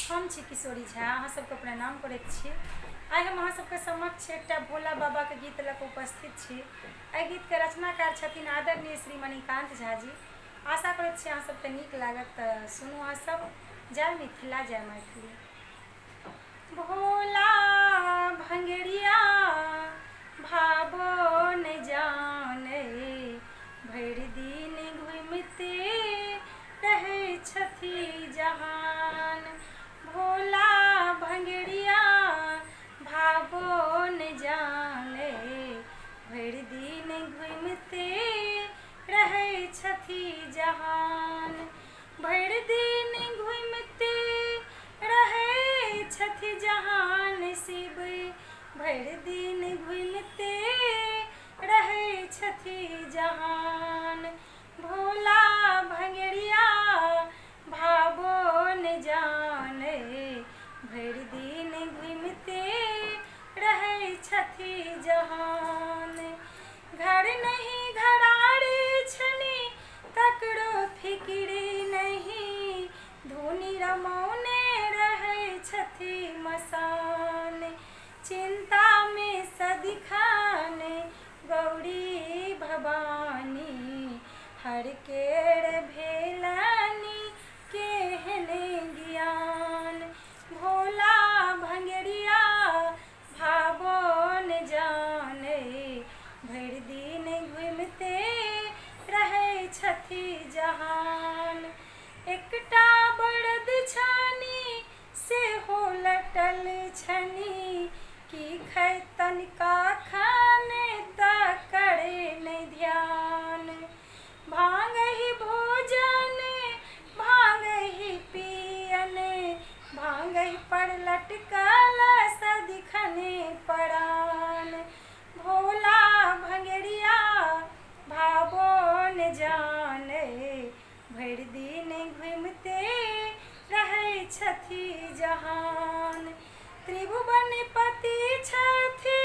हम छी किशोरी झा, अहाँ सबके प्रणाम करैत छी। आइ हम अहाँ सबके समक्ष एकटा भोला बाबाके गीत लऽ कऽ उपस्थित छी। एहि गीतके रचनाकार छथिन आदरणीय श्री मणिकांत झा जी। आशा करैत छी अहाँ सबके नीक लागत, तऽ सुनू अहाँ सब। जय मिथिला, जय मैथिली। भोला भंगेरिया भाबो न जाने, भरि दिन घुमिते रहै छथि जहान। भोला भंगेरिया भाबो न जाने, भरि दिन घुमिते रहै छथि जहान। भरि दिन घुमिते रहै छथि जहान शिव, भरि दिन घुमिते रहै छथि जहान। भोला भंगेरिया भाबो न जाने, भरि दिन घुमिते रहै छथि जहान। घर नहि घराड़ी छनि तकरो फिकिर नहि, धुनि रमौने रहै छथि मसान। चिन्तामे सदिखन गौरी भवानी, हर केर भेलनि केहन ज्ञान। भोला भंगेरिया भाबो न जाने, भरि दिन घुमिते रहै छथि जहान। एकटा बड़द छनि सेहो लटल छनि, की खैतनि कखन तकर नहि ध्यान। भाँगहि भोजन भाँगहि पियन, भाँगहि पर लटकल सदिखन परान। भोला भंगेरिया भाबो न जाने, भरि दिन घुमिते रहै छथि जहान। त्रिभुवन पति छथि